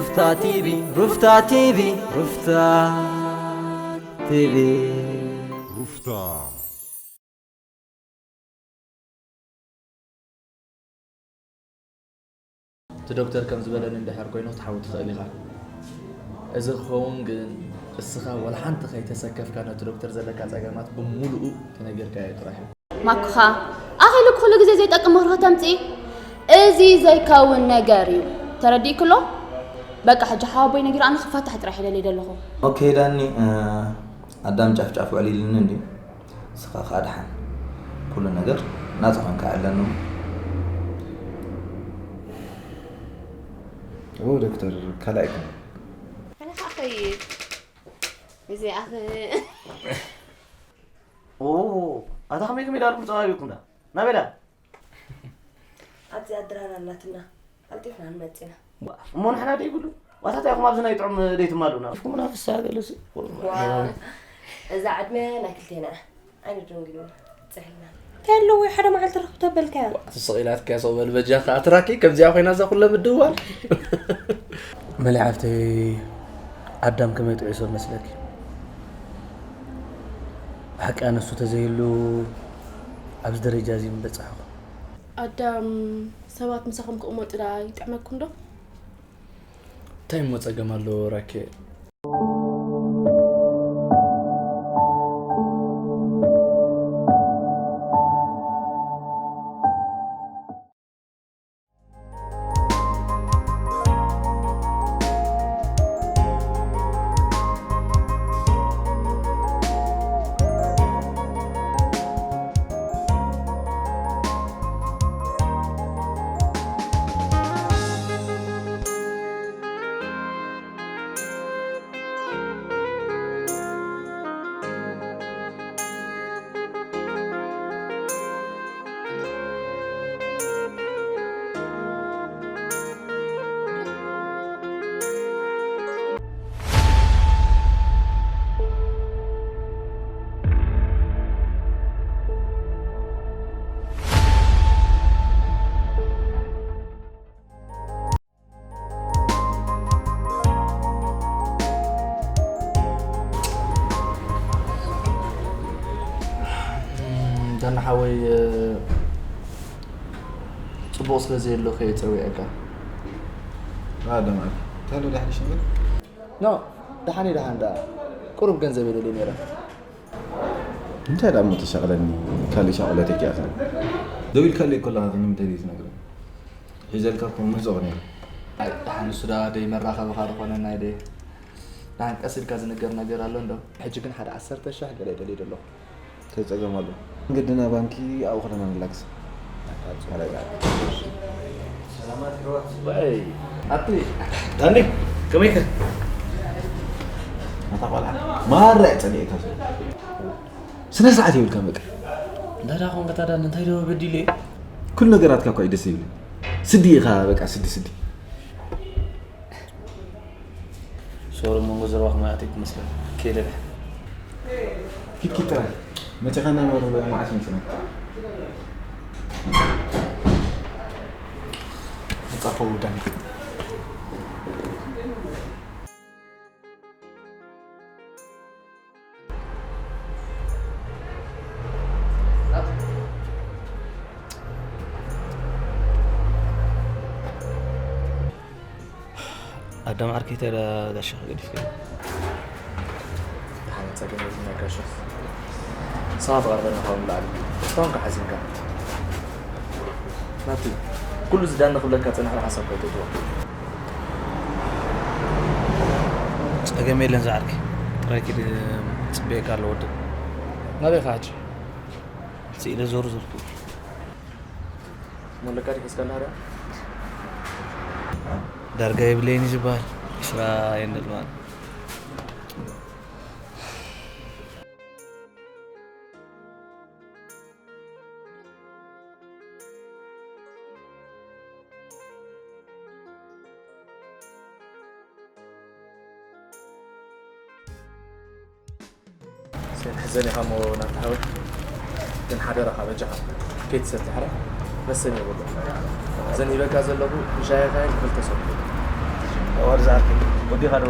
ሩፍታ ቲቪ፣ ሩፍታ ቲቪ፣ ሩፍታ ቲቪ። ሩፍታ። እቲ ዶክተር ከም ዝበለኒ እንድሕር ኮይኑ ክትሓዊ ትኽእል ኢኻ። እዚ ክኸውን ግን እስኻ ዋላ ሓንቲ ከይተሰከፍካ ነቲ ዶክተር ዘለካ ጸገማት ብምሉኡ ተነጊርካዮ ጥራሕ እዩ። ማኩኻ ኣኺሉ ኩሉ ግዜ ዘይጠቅም ምኽሪ ከተምጽኢ፣ እዚ ዘይከውን ነገር እዩ። ተረዲእክሎ? በቃ ሕጂ ሓወቦይ ነጊሩ ኣነ ክፋታሕ ጥራሕ ይደሊ ዘለኹ። ኦኬ ዳኒ፣ እ፣ ኣዳም ጫፍ ጫፍ ውዕል ኢልኒ እንድዩ። ንስኻ ከኣ ደሓን ኩሉ ነገር ናጻ ኮንካ ዕለኒ። ኦ ዶክተር፣ ካልኣይ እኮ። ኣነ ከኣ ከይድ። እዚኣ ኸ-፣ ኦ፣ ኣታ ከመይ ከመይ ዳርኩም ጸባቢኩም ዳ? ናበይ ዳ? ኣብዚኣ ድራር ኣላትና። ቀልጢፍና ንመጽእ ኢና። እሞ ንሕና ደይብሉ? ዋታ እንታይ ኢኹም ኣብዚ ናይ ጥዑም ደይትማሉና? ኢኹም ናፍሳ ገለሲ። ዋ፣ እዛ ዕድመ ናይ ክልቴና እያ። ኣይንድንግዩን። ጽሕልና። እንታይ ኣለዎ? ሓደ መዓልቲ ርኽብ ተበልካያ። ዋ፣ ትስቕ ኢላትካ ሰው በል በጃኻ። ኣትራኪ ከምዚኣ ኮይና እዛ ኩለ ምድዋል። መሊ ሓፍተይ፣ ኣዳም ከመይ ጥዑይ ሰብ መስለኪ? ብሓቂ ኣነሱ ተዘይህሉ ኣብዚ ደረጃ እዚ ምበጻሕኹ። ኣዳም፣ ሰባት ምሳኹም ክቕመጡ ደኣ ይጥዕመኩም ዶ? እንታይ እሞ ጸገም ኣለዎ ራኬ? ዳና ሓወይ፣ ጽቡቕ ስለ ዘየሎ ከየ ጸዊዐካ። ኣደማት፣ ታሎ ዳሕዲሽ ነገር? ኖ፣ ደሓን እዩ፣ ደሓን ደኣ። ቁሩብ ገንዘብ የደልየ ነይረ። እንታይ ደኣ እሞ ተሻቕለኒ፣ ካልእ ሻቕሎት እኪ ኣታ። ደው ኢልካለይ ከለኻ ንምንታይ ዘይትነግረኒ? ሒዘልካ እኮ ምሕዞ ነይሩ። ኣይ፣ ደሓን እሱ ደኣ ደይ መራኸብኻ ዝኾነ ናይ ደይ። ደሓን ቀስ ኢልካ ዝንገር ነገር ኣሎ እንዶ? ሕጂ ግን ሓደ ዓሰርተ ሽሕ ገለ ደልየ ደለኹ። እንታይ ጸገም ኣሎ? ግድና ባንኪ ኣብኡ ከለና ንላግስ። ወይ፣ ኣቲ። ዳኒ፣ ከመይ ከ? ኣታ ቆልዓ፣ ማራ እየ ጸሊኤካ ዘሎ። ስነ ስርዓት የብልካን በቃ። እንታይ ደኣ ኮንካ ታዲያ? እንታይ ዶ በዲለ? ኩሉ ነገራትካ እኮ እዩ ደስ ይብል። ስዲ ኢኻ በቃ፣ ስዲ፣ ስዲ። ሶሪ፣ መንጎ ዘረባኹም ኣእትይኩ መስለኒ። ከይደ ድሓን። ኪድ ኪድ ጥራይ። መጺኻና እምበር መዓስ መጺና? መጻኹ ዳኒ። ኣዳም ዓርከይ፣ እንታይ ደኣ ጋሻ ገዲፍካዮ? ደሓን ጸገም የብሉን ጋሻ። ሰባት ቀርበና ካብ ንላዕሊ። እስካሁን ከሓዚንካ። ናቲ፣ ኩሉ እዚ ዳኒ ክብለካ ዝጸንሐ ሓሳብ ከይተእትዎ። ጸገም የለን ዝዓርከይ። ጥራይ ኪድ፣ ጽበየካ ኣሎ ወዲ። ናበይ ኢኻ ሕጂ? ስኢለ ዞር ዞር ክብል። ሞለካ ድዩ ሒዝካላ ሃርያ? ዳርጋ የብለይን እዩ ዝበሃል። ዕስራ የንደል ማለት። ሰን ሕዘን ኢኻ እሞ ናብቲ ሓወይ። ግን ሓደራኻ በጃኻ ከይትሰቲ ሓራ። መሰን የብሉ። ዘን ሂበካ ዘለኹ ንሻሂ ኻይን ክልተ ሰብኩ። እዋ፣ ወዲ ካዶ ወዲ ካዶ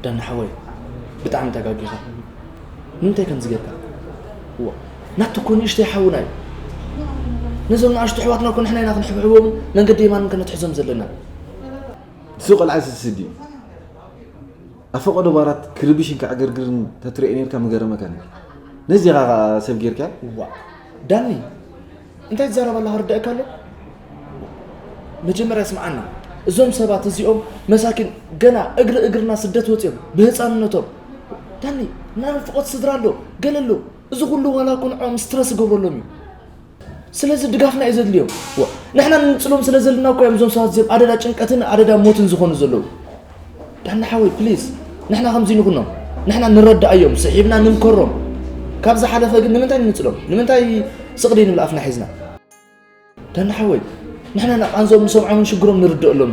ዳና ሓወይ፣ ብጣዕሚ ተጋጊኻ። ንምንታይ ከምዚ ጌርካ? ዋ፣ ናቱ እኮ ንእሽተይ ሓውና እዩ። ነዞም ንኣሽቱ ኣሕዋትና እኮ ንሕና ኢና ክንሕብሕቦምን መንገዲ የማንን ከነትሕዞም ዘለና። ንሱ ቆልዓ ስስዲ ኣብ ፈቐዶ ባራት ክርብሽን ክዕግርግርን ተትሪኦ ነርካ ምገረመካ ነይሩ። ነዚኻ ኸኣ ሰብ ጌርካ። ዋ፣ ዳኒ፣ እንታይ ትዛረብ ኣለኻ? ርዳእካ ኣሎ? መጀመርያ ስምዓና፣ እዞም ሰባት እዚኦም መሳኪን ገና እግሪ እግርና ስደት ወፂኦም ብህፃንነቶም። ዳኒ፣ ናይ ፍቆት ስድራ ኣሎ፣ ገለ ኣሎ። እዚ ኩሉ ዋላ እኮ ንዕኦም ስትረስ ይገብረሎም እዩ። ስለዚ ድጋፍና እዩ ዘድልዮም። ዋ፣ ንሕና ንንፅሎም ስለ ዘለና እኮ እዮም እዞም ሰባት እዚኦም ኣደዳ ጭንቀትን ኣደዳ ሞትን ዝኾኑ ዘለዉ። ዳኒ ሓወይ ፕሊዝ፣ ንሕና ከምዚ ንኹኖም። ንሕና ንረድኣዮም፣ ስሒብና ንምከሮም። ካብ ዝሓለፈ ግን ንምንታይ ንንፅሎም? ንምንታይ ስቕ ደይንብል ኣፍና ሒዝና? ዳኒ ሓወይ፣ ንሕና ንቓንዞም ንሰምዖምን ሽግሮም ንርድኣሎም።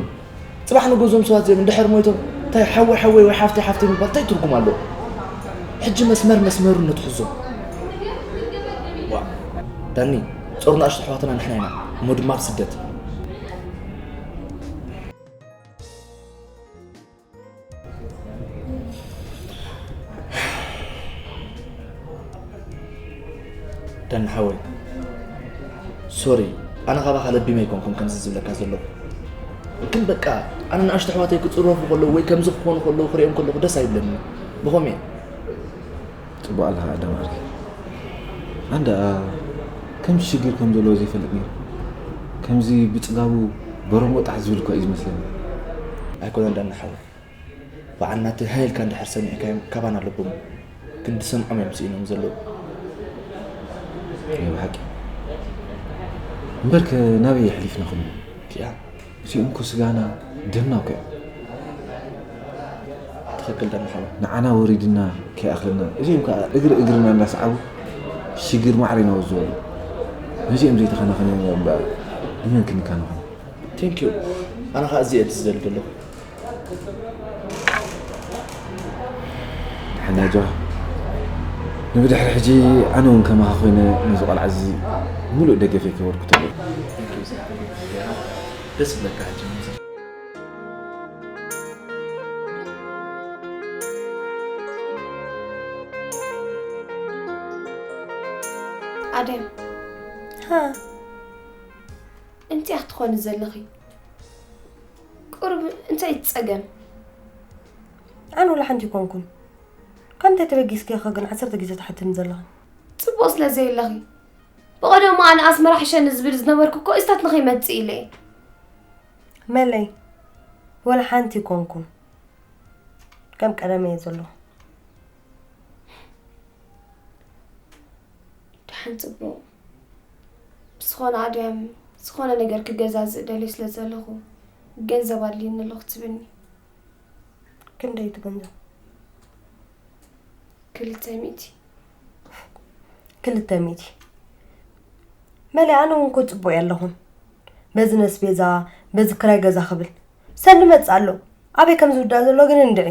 ፅባሕ ንጎ እዞም ሰባት እዚኦም እንድሕር ሞይቶም እንታይ ሓወይ ሓወይ ወይ ሓፍተይ ሓፍተይ ምባል እንታይ ትርጉም ኣለዎ? ሕጂ መስመር መስመሩ ነትሕዞ። ዋ፣ ዳኒ፣ ጾር ንኣሽቱ ኣሕዋትና ንሕና ኢና፣ እሞ ድማ ኣብ ስደት። ዳኒ ሓወይ፣ ሶሪ፣ ኣነ ካባኻ ለቢመ ኣይኮንኩን ከምዚ ዝብለካ ዘለኹ። ግን በቃ ኣነ ንኣሽቱ ኣሕዋተይ ክጽረፉ ከለዉ ወይ ከምዚ ክኾኑ ከለዉ ክሪኦም ከለኹ ደስ ኣይብለኒ። ብኸምኡ እየ። ጽቡቕ ኣለኻ ኣዳም ዓርከይ። ኣነ ደኣ ከምዚ ሽግር ከም ዘለዎ ዘይፈልጥ ነይሩ። ከምዚ ብጽጋቡ በረሞ ጣሕ ዝብል እኳ እዩ ዝመስለኒ። ኣይኮነን ዳኒ ሓወይ። በዓል ናተይ ሃይ ኢልካ እንድሕር ሰሚዕካዮም ካባና ለብሙ። ግን ድሰምዖም እዮም ስኢኖም ዘለዉ። ናይ ብሓቂ። እምበርከ ናበይ የሕሊፍና ኹሉ? ኪኣ እዚኦም እኮ ስጋና ደምና እኮ እዮም። ትኽክል ዳኒ ሓወይ። ንዓና ወሪድና ከይኣኽለና እዚኦም ከዓ እግሪ እግርና እንዳሰዓቡ ሽግር ማዕረ ኢና ወዝወሉ። ነዚኦም ዘይተኸናኸነ እምበኣር ንመን ክንከናኸኖ? ቴንክ ዩ። ኣነ ከዓ እዚ እየ ዝደሊ ዘለኹ። ሓና ጆ ንብድሕሪ ሕጂ ኣነ እውን ከማኻ ኮይነ ነዚ ቆልዓ እዚ ሙሉእ ደገፈይ ከበርክተሉ። ደስ ይብለካ ሕጂ ምንዘ ኣደም ሃ እንታይ ክትኾኒ ዘለኺ? ቁሩብ እንታይ እቲ ጸገም? ኣነ ወላ ሓንቲ ይኮንኩን። ካብ እንታይ ተበጊስኪ ኢኺ ግን ዓሰርተ ግዜ ትሓትኒ ዘለኺ? ጽቡቕ ስለ ዘየለኺ። ብቐደሙ ኣነ ኣስመራ ሕሸኒ ዝብል ዝነበርኩ እኮ እስታት ንኸይመጽእ ኢለ እየ። መለይ ወላ ሓንቲ ይኮንኩን። ከም ቀደም እየ ዘለኹ። ደሓን ጽቡቕ። ብዝኾነ ኣድያም ዝኾነ ነገር ክገዛዝእ ደልየ ስለ ዘለኹ ገንዘብ ኣድልየኒ ኣሎ ክትብልኒ። ክንደይ እቲ ገንዘብ? ክልተ ሚእቲ። ክልተ ሚእቲ መለይ ኣነ እውን እኮ ጽቡቕ ኣለኹን። በዚ ነስቤዛ በዚ ክራይ ገዛ ክብል ሰንዲ መጽእ ኣሎ። ኣበይ ከም ዝውዳእ ዘሎ ግን እንድዒ።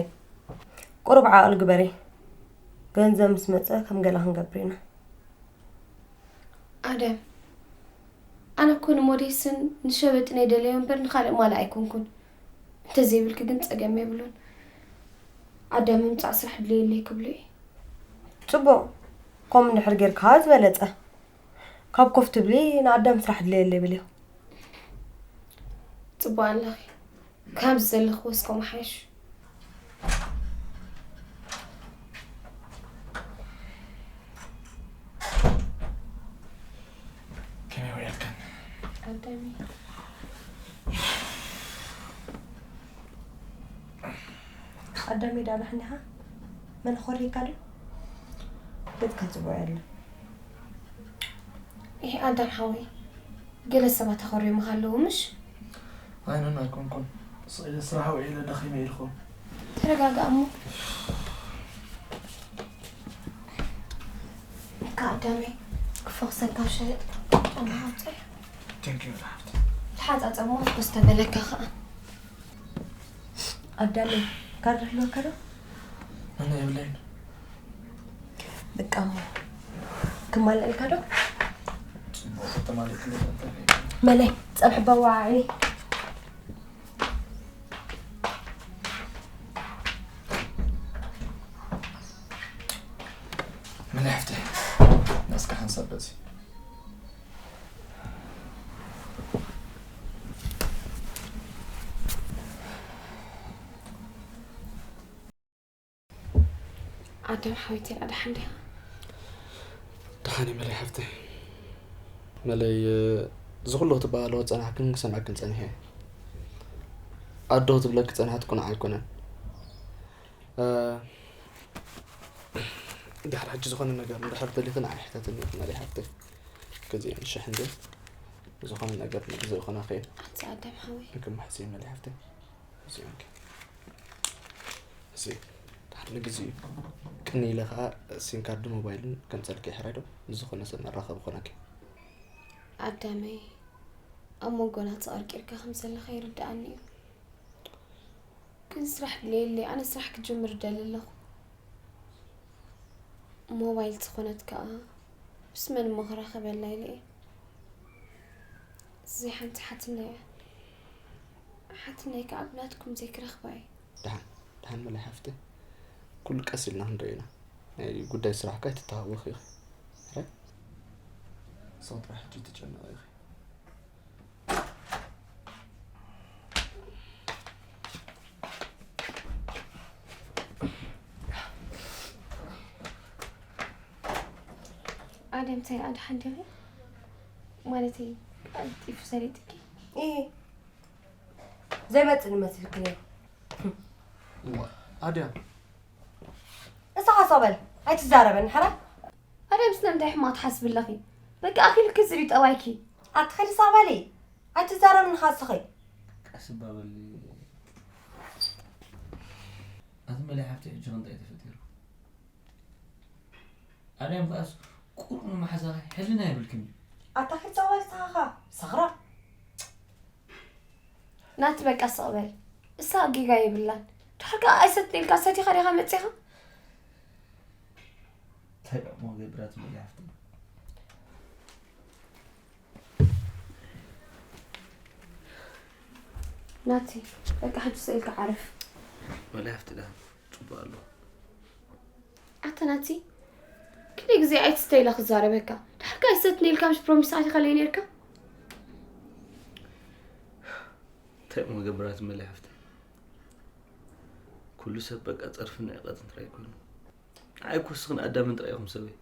ቁሩብ ዓቕሊ ግበሪ። ገንዘብ ምስ መጸ ከም ገለ ክንገብር ኢና። ኣደም ኣነ እኮ ንሞዴስን ንሸበጥን እየ ደለዮ እምበር ንኻልእ ማልእ ኣይኮንኩን። እንተዘይብልኪ ግን ጸገም የብሉን። ኣዳም ምምጻእ ስራሕ ድለየለይ ክብሎ እየ። ጽቡቕ። ከምኡ እንድሕር ጌርካ ዝበለጸ። ካብ ኮፍ ትብሊ ንኣዳም ስራሕ ድለየለይ ብልዮ። ጽቡቕ ኣለኺ። ካብዚ ዘለኽዎ እስከ ምሓይሽ። ከመይ ውዒልክን? ኣዳሚ ኣዳሚ ዳና ሕንዲኻ መን ኾሪካ ድዩ? ቤትካ ጽቡቕ ያለ ይሄ ኣዳም ሓወይ ገለ ሰባት ኣኸሪዮም ኣለዉ ምሽ? ኣይነን ኣይኮንኩን። ስራሕ ውዒለ ደኺመ ኢልኩም። ተረጋጋእ እሞ። እካ ኣዳመይ ክፈኽሰካ ሸየጥ ጫማ ሓውፀ ቴንኪዩ ሓፍቲ። ተሓፃፀሞ ኮስተበለካ ከዓ ኣዳለይ፣ ካርድ ኣለካ ዶ? ኣነ የብለይን። በቃ እሞ ክማልኣልካ ዶ? ጽቡቕ ከተማልእክለይ መለይ ጸብሒ በዋዓኒ። መለይ ሓፍተይ፣ ናስካ ሓንሳብ በዚ። ኣደም ሓወይተይ ኣድሓን ዲኻ? ደሓን እየ መለይ ሓፍተይ። መለይ፣ እዚ ኩሉ ክትበሃሎ ዝጸናሕክን ክሰምዐክን ጸኒሐ እየ። ኣዶ ክትብለኪ ዝጸንሐት ቁኑዕ ኣይኮነን። እ፣ ድሕሪ ሕጂ ዝኾነ ነገር እንድሕር ደሊኺ ንዓይ ሕተትኒ መለይ ሓፍተይ። ግዜ ንሽሕ እንድየ። ዝኾነ ነገር ንግዜ ይኾናኺ እየ። ኣቲ ኣደም ሓወይ። ንክምሕጽ እየ መለይ ሓፍተይ። እዚ ኦኬ። እዚ ድሓር ንግዜኡ ቅኒ ኢለ ኸዓ ሲም ካርድ ሞባይልን ከምጸልኪ ይሕራይ ዶ? ምስ ዝኾነ ሰብ መራኸቢ ኾነኪ። ኣዳመይ፣ ኣብ መንጎና ተቐርቂርካ ከም ዘለኻ ይርድኣኒ እዩ። ግን ስራሕ ድልየለይ፣ ኣነ ስራሕ ክጅምር እደሊ ኣለኹ። ሞባይል ዝኾነት ከኣ ምስ መን እሞ ክራኸበላ ኢለ እየ። እዚ ሓንቲ ሓትነይ እያ። ሓትነይ ከኣ ብናትኩም ዘይክረኽባ እየ። ደሓን ደሓን መለይ ሓፍተይ፣ ኩሉ ቀስ ኢልና ክንሪኦ ኢና። ናይ ጉዳይ ስራሕካ ኣይትተሃወኺ ኢኺ። ሕራይ? ንስኺ ጥራሕ ሕጂ ኣይትጨነቒ ኢኺ። ኣደምታይ ኣድሓን ዲኺ? ማለተይ ቀልጢፉ ሰሊጥኪ? እሂ ዘይመጽእ ንመስልኪ ነይሩ። እዋ ኣድያም እስኻ ሰቕ በል ኣይትዛረበኒ ሕራይ። ኣደም ስለ እንታይ ሕማቕ ትሓስቢ ኣለኺ? በቃ ኣኺልኪ ዝቢ ጠባይኪ። ኣትኸዲ ሰቕ በሊ ኣይትዛረብኒ ኻስኺ። ቀስ እባ በሊ ኣቲ መለይ ሓፍተይ ሕጂ ከ እንታይ ተፈጢሩ? ኣድያም ከኣስ ቁሩብ ንመሓዛኺ ሕልና የብልክን ድዩ? ኣታ ኪድ ሰቕ በል እስኻ ኸኣ ሰኽራም። ናቲ በቃ ስቕ በል እሳ ጌጋ የብላን። ድሓር ከኣ ኣይሰትን ኢልካ ሰቲኻ ዲኻ መጺኻ? እንታይ ደሞ ገብራ ትብል ሓፍተይ። ናቲ በቃ ሕጂ ስቕ ኢልካ ዓርፍ። ወላ ሓፍቲ ደኣ ጽቡቕ ኣሎ። ኣታ ናቲ ክንደይ ግዜ ኣይትስተ ኢለ ክዛረበካ? ድሓር ከኣ ኣይሰትን ኢልካ ምሽ ፕሮሚስ ኣቲኻለይ ኔርካ? እንታይ እሞ ገብራት መለይ ሓፍቲ። ኩሉ ሰብ በቃ ጸርፍን ዕቀትን ጥራይ ኮይኑ። ንዓይ እኮ ንስኽን ኣዳምን ጥራይ ኢኹም ሰበይ።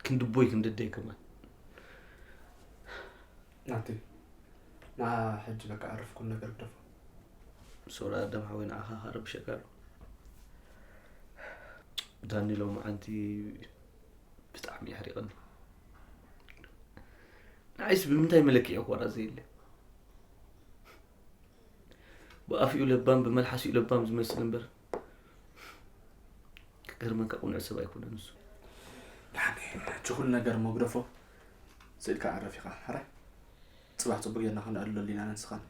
ክንዲ ኣቦይ ክንዲ ኣደይ ከማን። ናቲ ንዓ ሕጂ በቃ ዕርፍ ኩሉ ነገር ግደፎ። ሶሪ ኣዳም ሓወይ ንዓኻ ከኣ ረቢሸካ ኣሎ። ዳኒ ሎምዓንቲ ብጣዕሚ ኣሕሪቐኒ። ንዓይስ ብምንታይ መለክዒ እኳ ራእ ዘየለ። ብኣፊኡ ለባም ብመልሓሲኡ ለባም ዝመስል እምበር ክገርመካ ቅኑዕ ሰብ ኣይኮነን ንሱ። ደሓን ሕጂ ኩሉ ነገር እሞ ግደፎ ስእልካ ዕረፍ ኢኻ ሕራይ ጽባሕ ጽቡቅ ጌርና ክንዕልለሉ ኢና ኣነን ንስኻን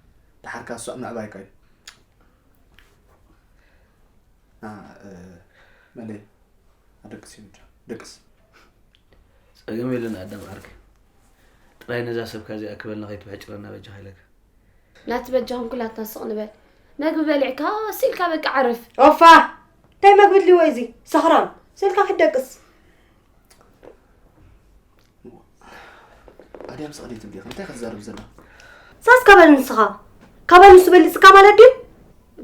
ደሓር ከኣ እሱ ኣብ ምዕባይካ እዩ። መለይ ኣደቅስ እዩ ብቻ ደቅስ። ጸገም የለን ኣዳም ዓርከይ። ጥራይ ነዛ ሰብካ እዚኣ ክበልና ከይትብሕጭረና በጃኻ ኢለካ። ናቲ በጃኹም ኩላትና ስቕ ንበል። መግቢ በሊዕካ ስኢልካ በቃ ዓርፍ። ኦፋ! እንታይ መግቢ ድልዎ እዚ ሰኽራም? ስኢልካ ክትደቅስ። ኣድያም ስቕ ደይ ትብሊ ኢኺ እንታይ ክትዛረቢ ዘለኺ? ሰስ ካብ በል ንስኻ። ካብ ንሱ በሊጽካ ማለት ድዩ?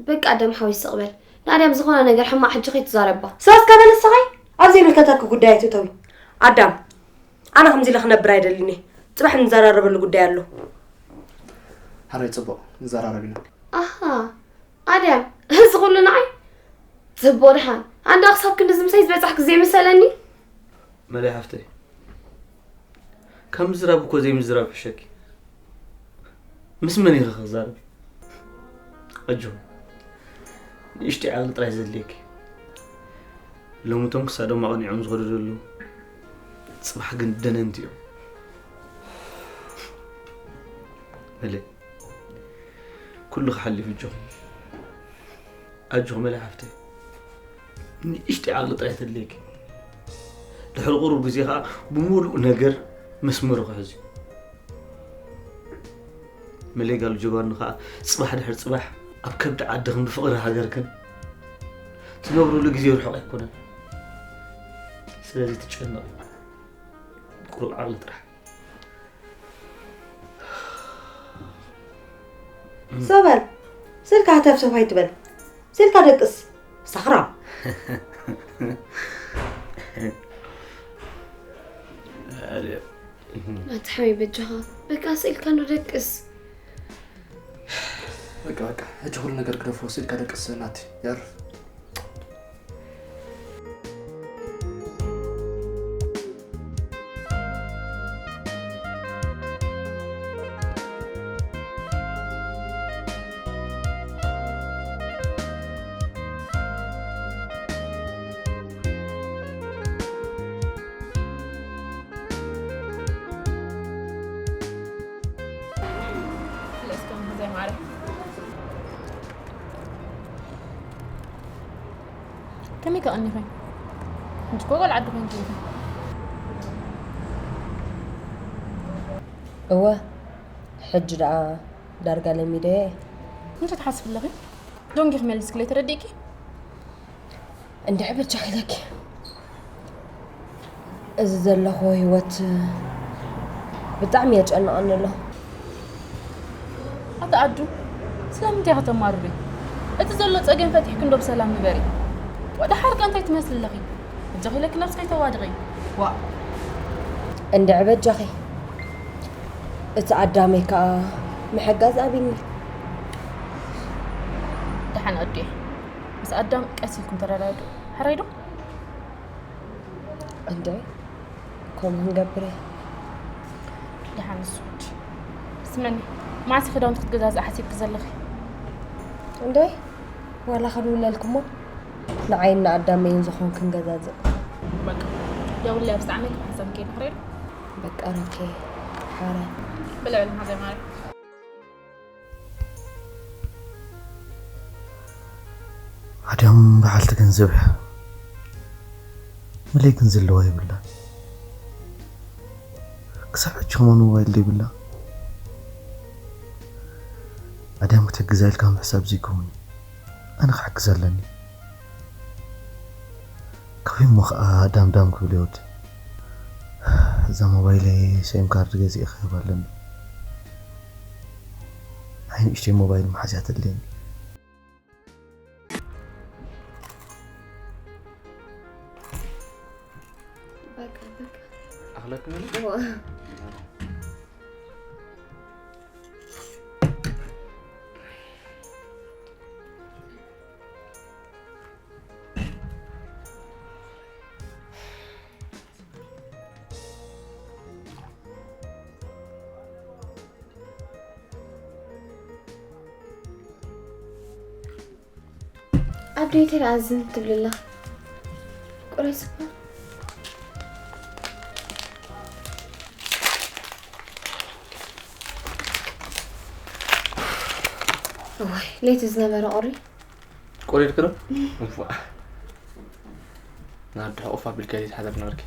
በቃ ኣዳም ሓወይ ስቕ በል። ንኣድያም ዝኾነ ነገር ሕማቕ ሕጂ ከይትዛረባ። ሰስ ካብ በል ንስኻ። ኣብ ዘይምልከተኪ ጉዳይ ኣይትእተዊ። ኣዳም ኣነ ከምዚ ኢለ ክነብር ኣይደልን እየ። ጽባሕ ንዘራረበሉ ጉዳይ ኣሎ። ሓራይ ጽቡቕ ንዘራረብ ኢና። ኣሃ ኣድያም እዚ ኩሉ ንዓይ? ትቦ ደሓን ኣንዳ ክሳብ ክንድዚ ምሳይ ዝበጻሕኪ ዘይመሰለኒ። መለይ ሓፍተይ ካብ ምዝራብ እኮ ዘይምዝራብ ይሕሸኪ። ምስ መን ኢኺ ክዛረብ? ኣጆኺ ንእሽተይ ዓቕሊ ጥራይ ዘድልየኪ። ሎሚ እቶም ክሳዶም ኣቕኒዖም ዝኸዱ ዘለዉ ጽባሕ ግን ደነንቲ እዮም። መለይ ኩሉ ክሓልፍ ኣጆኺ። ኣጆኺ መለ ሓፍተይ፣ ንእሽተይ ዓቕሊ ጥራይ ተድልየኪ። ድሕሪ ቁሩብ ግዜ ኸኣ ብምሉእ ነገር መስመሩ ክሕዝ እዩ። መለይ ጋል ጆባኒ ኸኣ ጽባሕ ድሕሪ ጽባሕ ኣብ ከብዲ ዓድኽን ብፍቕሪ ሃገርክን ትነብሩሉ ግዜ ርሑቕ ኣይኮነን። ስለዚ ትጨነቕ ቁሩብ ዓቕሊ ጥራሕ። ሰው በል ስልካ ተፍተፍ ኣይትበል። ስልካ ደቅስ ሳኽራ። ኣቲ ሓወይ በጃኻ በቃ ስኢልካ ዶ ደቅስ። በቃ በቃ ሕጂ ኩሉ ነገር ግደፎ፣ ስኢልካ ደቅስ ናቲ ያርፍ። ከመይ ከቐኒኺ? ሕጂ እኮ ቆልዓ ዶ ኮንኪ ኢኺ? እወ፣ ሕጂ ደኣ ዳርጋ ለሚደዮ እየ። እንታይ ትሓስቢ ኣለኺ? ደንጊኺ መሊስክለይ ተረዲእኪ? እንድዒ በጃኺ ኢለኪ። እዚ ዘለኽዎ ህይወት ብጣዕሚ የጨንቐኒ ኣሎ። ኣቲ ኣዱ ስለምንታይ ኢኺ ተማርሪ? እቲ ዘሎ ጸገም ፈቲሕኪ እንዶ ብሰላም ንበሪ። ወደሓር ከ እንታይ ትመስሊ ኣለኺ? በጃኺ ኢለኪ ነብስኺ ኣይተዋድቒ። ዋእ። እንድዒ በጃኺ። እቲ ኣዳመይ ከኣ ምሕጋዝ ኣብይኒ። ደሓን ኣዱየ። ምስ ኣዳም ቀስ ኢልኩም ተረዳድኡ። ሕራይ ዶ? እንድዒ ከምኡ ክንገብር እየ። ደሓን ንሱ ሕጂ። ስምዕኒ፣ መዓስ ክዳውንቲ ክትገዛዝኢ ሓሲብኪ ዘለኺ? እንድዒ ዋላ ክድውለልኪ እሞ ንዓይን ንኣዳመይን ዝኾን ክንገዛዝእ። በቃ ደውለይ ኣብ ሰዓመይ ክብሓሰብ ከይዱ ሕራይ ዶ? በቃ ሮኬ ሓራይ። ብልዕሊ ማዘይ ማርያም። ኣድያም በዓልቲ ገንዘብ እያ። መለይ ግን ዘለዋ የብላን። ክሳብ ሕጂ ከማን ሞባይል ዘይብላ። ኣድያም ክትሕግዛ ኢልካ ምሕሳብ ዘይከውን እዩ። ኣነ ክሕግዛ ኣለኒ። ከውይ እሞ ኸዓ ዳም ዳም ክብል ይወድ። እዛ ሞባይለይ ሴም ካርድ ገዚኤ ክህባ ኣለኒ። ናይ ንእሽተይ ሞባይል መሓዝያ ተድልየኒ። በቃ በቃ ኣኽለክ መለ ዋ ኣደይ ተረኣዝን ትብል ኣላ። ቁረስ እኳ። እዋይ፣ ለይቲ ዝነበረ ቁሪ። ቆሪድክ ዶ? እዋ። ናዲ ሕቑፍ ኣቢልካ ዘይትሓደር ነበርኪ።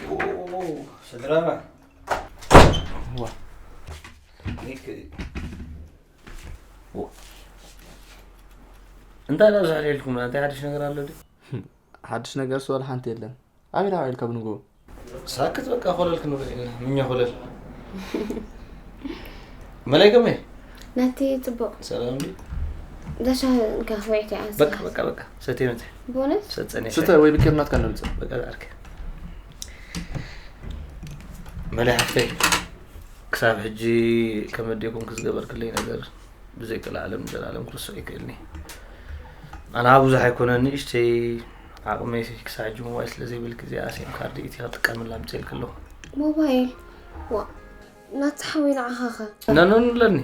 ኦ፣ ስድራና። ዋ። ኒክ። ዋ። እንታይ ዳ ዝሕልየልኩም? እንታይ ሓድሽ ነገር ኣሎ ድዩ? ሓድሽ ነገር ስወል ሓንቲ የለን። ኣበይ ደኣ ውዒልካ ብንግኡ? ሳክት በቃ፣ ኮለል ክንብል ኢና። ምኛ ኮለል። መላይ ከመይ? ናቲ ጽቡቕ። ሰላም ድዩ? ዳሻ እንካ ውዒት እያ በቃ፣ ኣንስያ። በቃ፣ በቃ። ሰትየ መጽእ። ብእውነት? ሰጸን እየ። ስተ ወይ ብኬር ናትካ ነምጽእ። በቃ፣ ኣርክ። መላይ ሓፍተይ፣ ክሳብ ሕጂ ከም ኣዴኩም ክዝገበርክለይ ነገር ብዘይ ቀልዓለም ንዘለኣለም ክርስዖ ኣይክእልን እየ። ኣነ ብዙሕ ኣይኮነን፣ ንእሽተይ ዓቕመይ ክሳብ ሕጂ ሞባይል ስለ ዘይብልኪ እዚኣ ሴም ካርድ ኢትያ ክጥቀመላ ኣምፅኤልኪ ኣለኹ። ሞባይል? ዋእ፣ ናቲ ሓወይ ንዓኻ ኸ? ኖ፣ ኖ፣ ኖ፣ ኣለኒ።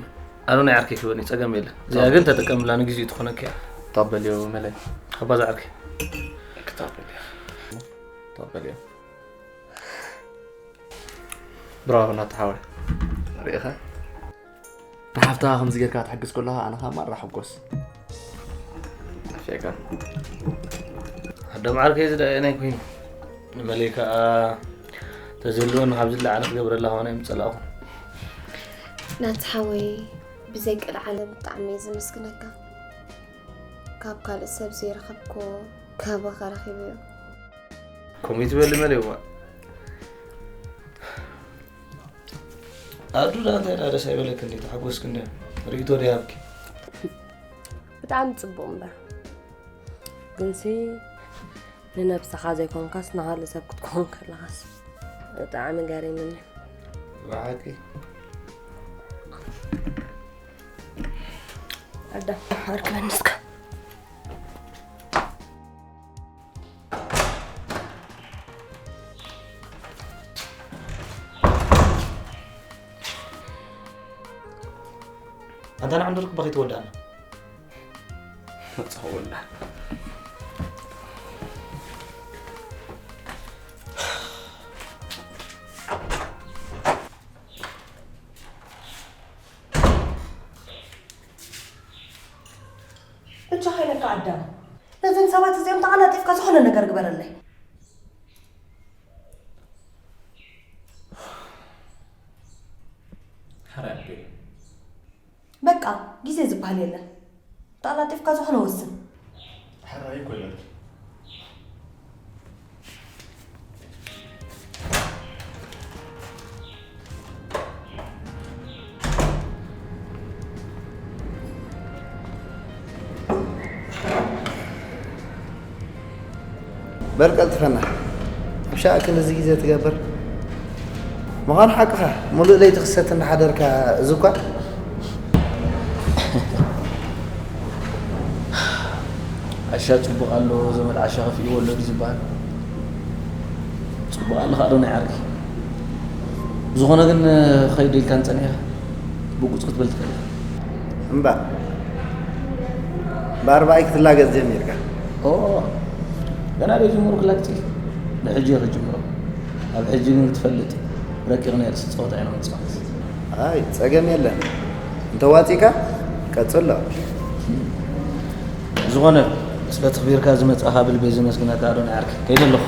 ኣነ ናይ ዓርከይ ክበኒ ጸገም የለን። እዚኣ ግን ተጠቀምላ፣ ንግዚኡ ትኾነኪ እያ። ተቐበልዮ መለይ። ኣባዛ ዓርከይ። ክተቐበልዮ። ተቐበልዮ። ብራቮ ናቲ ሓወይ። ርኢኻ? ኣብታ ከምዚ ጌርካ ትሕግዝ ከለኻ ኣነ ኸኣ ማራ ሕጎስ። ጠፊእካ። ኣደ መዓርከይ ዝደኣየናይ ኮይኑ። ንመለይ ከኣ ተዝህልወኒ ካብዚ ዝለዓለ ክገብረላ ኾነ እየ ምጸላእኹ። ናቲ ሓወይ፣ ብዘይ ቀልዓለም ብጣዕሚ እየ ዘመስግነካ። ካብ ካልእ ሰብ ዘይረኸብክዎ ካባኻ ረኺበዮ። ከምኡ ትበሊ መለይ እዋ። ኣዱ ደኣ እንታይ ደኣ ደስ ኣይበለክ እንዴ? ተሓጎስክ እንዴ? ርእይቶ ደይ ሃብኪ? ብጣዕሚ ጽቡቕ እምበር። ግንሲ ንነብስኻ ዘይኮንካስ ንኻልእ ሰብ ክትከውን ከለኻስ ብጣዕሚ ገሪምኒ። ብሓቂ? ኣዳም፣ ኣርክበኒ እስከ። ኣንታ ንዓንዱ ርክባ ከይትወዳእና። መጻወና። እጃኻ ኢለካ ኣዳም፣ ነዞም ሰባት እዚኦም ተቐላጢፍካ ዝኾነ ነገር ግበረለይ። ሕራይ ኣዴ። በቃ፣ ግዜ ዝበሃል የለን። ተቐላጢፍካ ዝኾነ ወስን። ሕራይ እኮ ኢለኪ። በል ቀልጥፈና። ኣብ ሻዕ ክንድዚ ግዜ ትገብር? ምዃኑ ሓቅኻ፣ ሙሉእ ለይቲ ክሰቲ እንዳሓደርካ እዚ እኳ። ዓሻ ጽቡቕ ኣሎ፣ ዘመድ ዓሻ ከፊእዎ ኣሎ ድዩ ዝበሃል? ጽቡቕ ኣለኻ ዶ ናይ ዓርኪ? ብዝኾነ ግን፣ ኸይድ ኢልካ እንጸኒሕካ፣ ብቁጽ ክትብል ትኽእል ኢኻ። እምባ፣ ብኣርባዓይ ክትላገጽ ጀሚርካ። ኦ፣ ገና ዶ ጅምሩ ክላግጽ ኢልካ? ንሕጂ እየ ክጅምሮ። ኣብ ሕጂ ግን ክትፈልጥ፣ ረቂቕ ናይ ርእሲ ጸወታ ኢና ንጻወት። ኣይ፣ ጸገም የለን። እንተዋጺእካ፣ ቀጽሎ። ዝኾነ፣ ስለ ተኽቢርካ ዝመጻኻ ብልበይ ዘመስግነካ ኣዶናይ ዓርከይ። ከይደ ኣለኹ።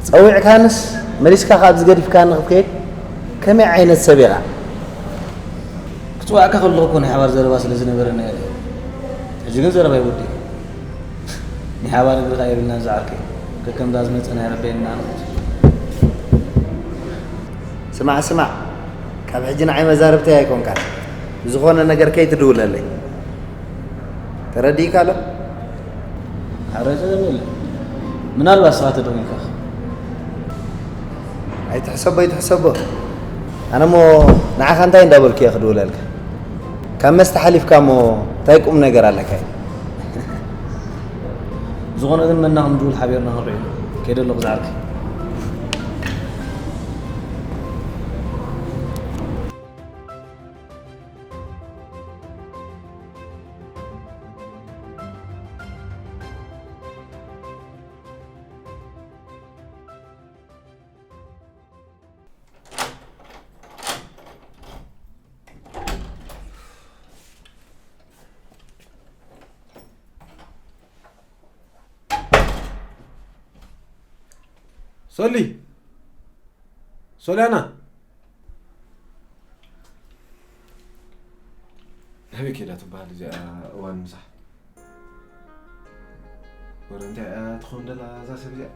ጸዊዕካንስ መሊስካ ካብ ዝገዲፍካኒ ክትከይድ ከመይ ዓይነት ሰብ ኢኻ? ክጽዋዕካ ከለኹ እኮ ናይ ሓባር ዘረባ ስለ ዝነበረና እየ። ሕጂ ግን ዘረባ ይወዲ። ናይ ሓባር እግሪ ከኣ የብልናን ዝዓርከይ። ከከምታ ዝመጸና ይረበየና ንኹት። ስማዕ፣ ስማዕ። ካብ ሕጂ ንዓይ መዛርብተይ ኣይኮንካን። ብዝኾነ ነገር ከይትድውለለይ። ተረዲእካ ኣሎ? ኣረ ጸገም የለን። ምናልባት ንስኻ ተደዊልካ። ኣይትሕሰቦ፣ ኣይትሕሰቦ። ኣነ እሞ ንዓኻ እንታይ እንዳበልኩ እየ ክድውለልካ? ካብ መስተ ሓሊፍካ እሞ እንታይ ቁም ነገር ኣለካ? ዝኾነ ግን መና ከም ድውል ሓቢርና ክንሪኦ። ከይደ ኣለኹ ዝዓርከይ። ሶሊ፣ ሶልያና፣ ናበይ ከይዳ ትበሃል እዚኣ እዋን ምሳሕ? ወረ እንታይ እያ ትኸውን ደላ እዛ ሰብ እዚኣ?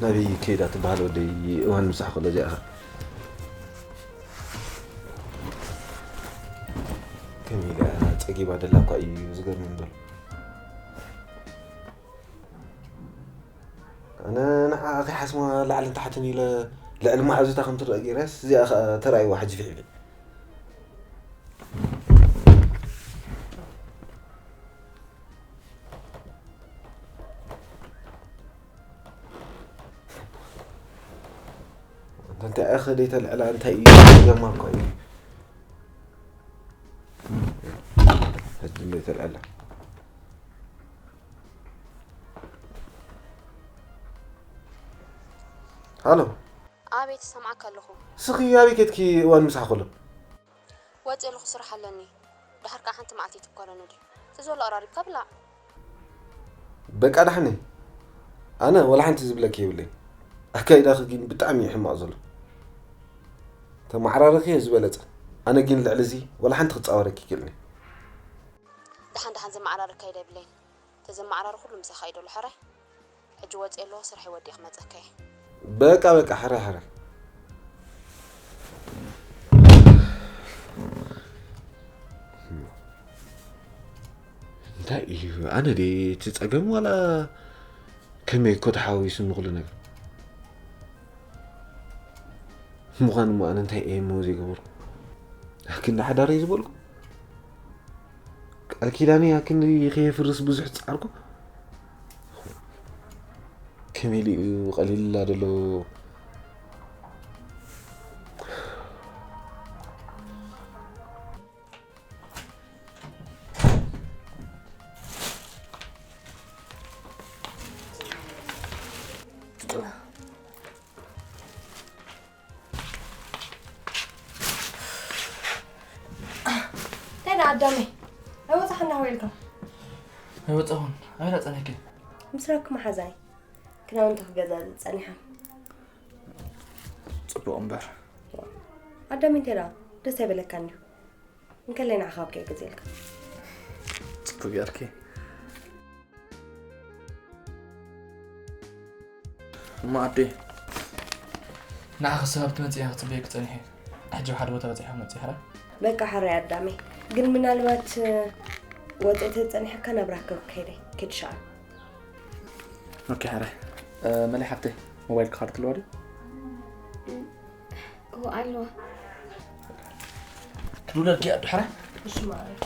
ናበይ ከይዳ ትበሃል ወደይ? እዋን ምሳሕ ከሎ እዚኣ ኸ? ከመይ ኢላ ጸጊባ ደላ እኳ እዩ ዝገርም እምበር። ኣነ ንዓኣ ከይሓስማ ላዕልን ታሕትን ኢለ ልዕሊ መሓዙታ ከም ትረአ ገይረስ እዚኣ ኸኣ ተራእይዋ ሕጂ ፊዕፊዕ። እንታይ ኣኸ ደይተልዕላ እንታይ እዩ? ገማ እኮ እዩ። ሕጂ ደይተልዕላ። ሃሎ። ኣቤት፣ እሰምዓካ ኣለኹ። ስኺ ኣበይ ከድኪ እዋን ምሳሕ ከሎ? ወፂእ ኣለኹ፣ ስራሕ ኣለኒ። ድሓር ከዓ ሓንቲ መዓልቲ ይትኮለኒ ድዩ? እቲ ዘሎ ኣራሪብካ ብላዕ። በቃ ደሓን እየ። ኣነ ወላ ሓንቲ ዝብለኪ የብለይ። ኣካይዳኺ ግን ብጣዕሚ እዩ ሕማቕ ዘሎ። ተመዓራረኺ እየ ዝበለጸ። ኣነ ግን ልዕሊ እዚ ወላ ሓንቲ ክጻወረኪ ይክእልኒ። ደሓን ደሓን ዘመዓራርክ ካይዳ የብለይን። ተዘመዓራርክ ኩሉ ምሳኻ እዩ ደሎ ሕራይ። ሕጂ ወፂእ ኣለኹ፣ ስርሐይ ወዲእ ክመፀካ እየ። በቃ በቃ፣ ሕራይ ሕራይ። እንታይ እዩ? ኣነ ድየ እቲ ጸገም ዋላ ከመይ እኮ ተሓዋዊሱኒ ኩሉ ነገር? ምዃኑ እሞ ኣነ እንታይ እየ እሞ ዘይገበርኩ? ኣክንዲ ሓዳረይ ዝበልኩ? ቃል ኪዳነይ ኣክንዲ ከየፍርስ ብዙሕ ጻዕርኩ? ከመይ ኢሉ እዩ ቀሊልላ ዘሎ? እንታይ ደኣ ኣዳመይ? ኣይወጻኽን ዶ ኢልካ? ኣይወጻኹን። ኣበይ ደኣ ጸኒሕኪ? ምስራክ መሓዛይ ክዳውንቲ ክገዛዝእ ጸኒሓ። ጽቡቕ እምበር። ኣዳመይ እንታይ ደኣ ደስ ኣይበለካን ድዩ? እንከለይ ንዓኻ ኣብ ከይገዝኤልካ። ጽቡቕ ጌርኪ። እሞ ኣደይ፣ ንዓኺ ክሳብ ትመጽኢ እየ ክጽበየኪ ጸኒሐ። ሕጂ ኣብ ሓደ ቦታ በጺሐ ክመጽእ ሕራይ? በቃ ሕራይ ኣዳመይ። ግን ምናልባት ወጺኤ ተጸኒሐካ ናብ ራከብ ከይደ፣ ከይደ ሻዕ። ኦኬ ሕራይ። እ፣ መለይ ሓፍተይ፣ ሞባይልኪ ካርድ ኣለዋ ድዩ? እወ ኣለዋ። ክድውለልኪ እየ ኣዱ ሕራይ። እሺ ማዕረይ።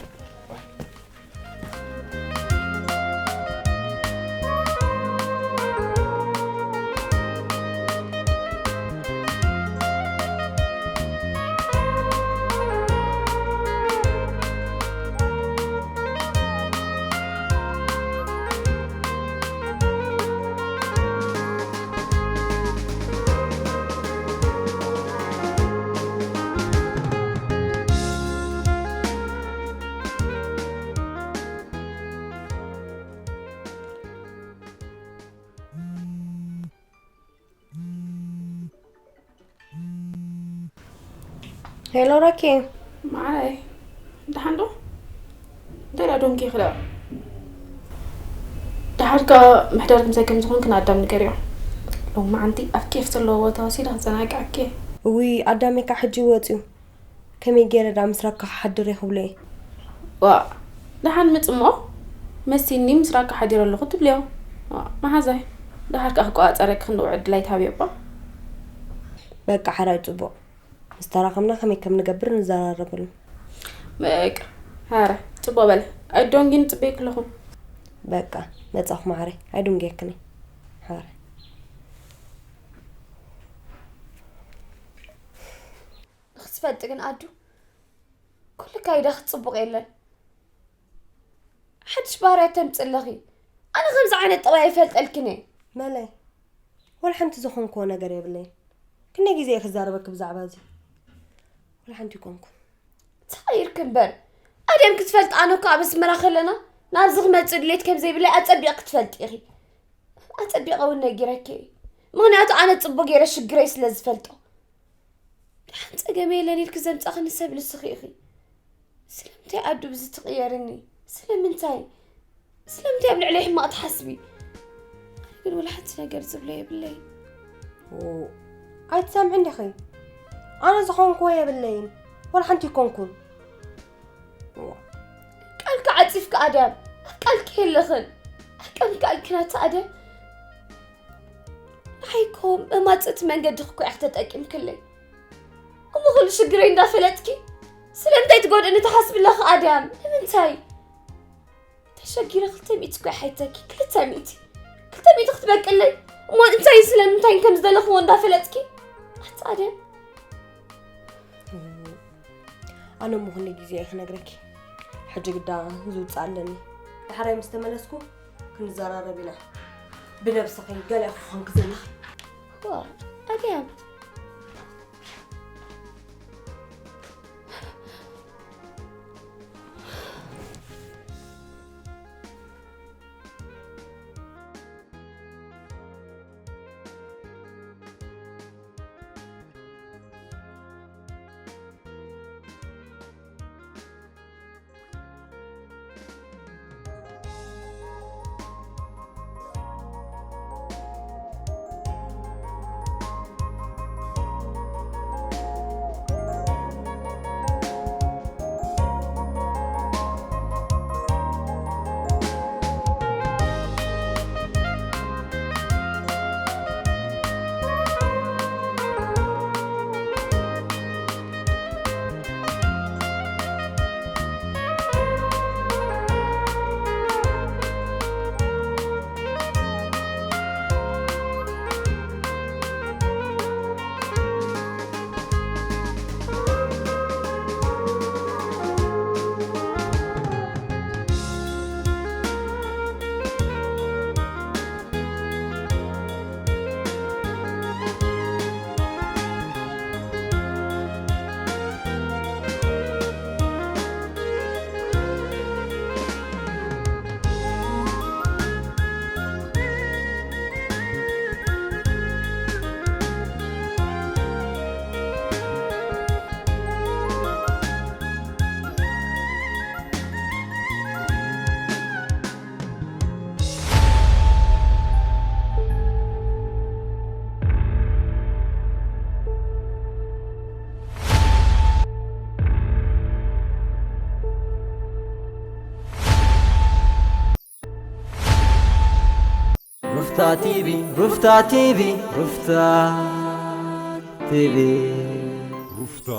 ሄሎ ራኬ። ማዓረይ፣ ደሓን ዶ? እንታይ ደኣ ዶንኪ ክዳ? ደሓር ከኣ ምሕዳር ምሳይ ከም ዝኾንኪ ንኣዳም ንገርዮ። ሎማዓንቲ ኣብ ኬፍ ዘለዎ ቦታ ወሲደ ክዘናግዓኪ። እውይ፣ ኣዳመይ ከኣ ሕጂ ወጺኡ። ከመይ ገይረ ደኣ ምስ ራካ ክሓድር እየ ክብሎ እየ። ዋእ፣ ደሓን ምጽምኦ መሲኒ ምስ ራካ ሓዲረ ኣለኹ ትብልዮ። ዋእ፣ መሓዛይ፣ ደሓር ከኣ ክቆጻጸረኪ ክንዲ ውዕል ድላይ ትሃብዮ እባ። በቃ፣ ሓራይ ጽቡቕ። ምስ ተራኸብና ከመይ ከም ንገብር ንዘራረበሉ። በቃ፣ ሓራይ ጽቡቕ በለ። ኣይዶንጊ ንጽበየኪ ኣለኹ። በቃ፣ መጻኹ ማዕረይ። ኣይድንጉየክን እየ። ሓራይ። ንኽትፈልጢ ግን ኣዱ፣ ኩሉ ኣካይዳኺ ጽቡቕ የለን። ሓድሽ ባህርያት ተምጽእ ኣለኺ። ኣነ ከምዚ ዓይነት ጠባይ ኣይፈልጠልክን እየ። መለይ፣ ወላ ሓንቲ ዝኾንክዎ ነገር የብለይን። ክንደይ ግዜ እየ ክዛረበኪ ብዛዕባ እዚ? ወላ ሓንቲ ኣይኮንኩን። ተቐይርኪ እምበር። ኣድያም ክትፈልጢ፣ ኣነ እኮ ኣብ ኣስመራ ከለና ናብዚ ክመጽእ ድሌት ከም ዘይብለይ ኣጸቢቕኪ ትፈልጢ ኢኺ። ኣጸቢቐ እውን ነጊረኪ እየ። ምኽንያቱ ኣነ ጽቡቕ ገይረ ሽግረይ ስለ ዝፈልጦ። ደሓን ጸገም የለን ኢልኪ ዘምጻኽኒ ሰብ ንስኺ ኢኺ። ስለምንታይ ኣዱ ብዚ ትቕየርኒ? ስለምንታይ? ስለምንታይ ኣብ ልዕለይ ሕማቕ ትሓስቢ? ኣነ ግን ወላ ሓንቲ ነገር ዝብሎ የብለይ። ኦ፣ ኣይትሰምዕን ዲኺ? ኣነ ዝኾንክዎ የብለይን። ወላ ሓንቲ ኣይኮንኩን። ቃልካ ዓጺፍካ ኣድያም፣ ኣብ ቃልኪ የለኽን። ኣሕቀምካ ኣልክናታ ኣድያም። ንዓይ እኮ መማጽእቲ መንገዲ እኮ ኢኺ ተጠቂምክለይ። እሞ ኩሉ ሽግረይ እንዳፈለጥኪ ስለምንታይ ትጎድእኒ ትሓስቢ ኣለኺ ኣድያም? ንምንታይ? ተሸጊረ ክልተ ሚእቲ እኮ ይሓይተኪ፣ ክልተ ሚእቲ። ክልተ ሚእቲ ክትበቅለይ? እሞ እንታይ ስለምንታይ ከም ዝደለኽዎ እንዳፈለጥኪ? ጻድያ። ኣነ ምኹኒ ግዜ እየ ክነግረኪ። ሕጂ ግዳ ዝውፅእ ኣለኒ። ድሕራይ ምስ ተመለስኩ ክንዘራረብ ኢና። ብነብስኺ ገለ ክኾንክ ዘለኺ። ዋ፣ ኣድያም። ሩፍታ ቲቪ፣ ሩፍታ ቲቪ፣ ሩፍታ ቲቪ። ሩፍታ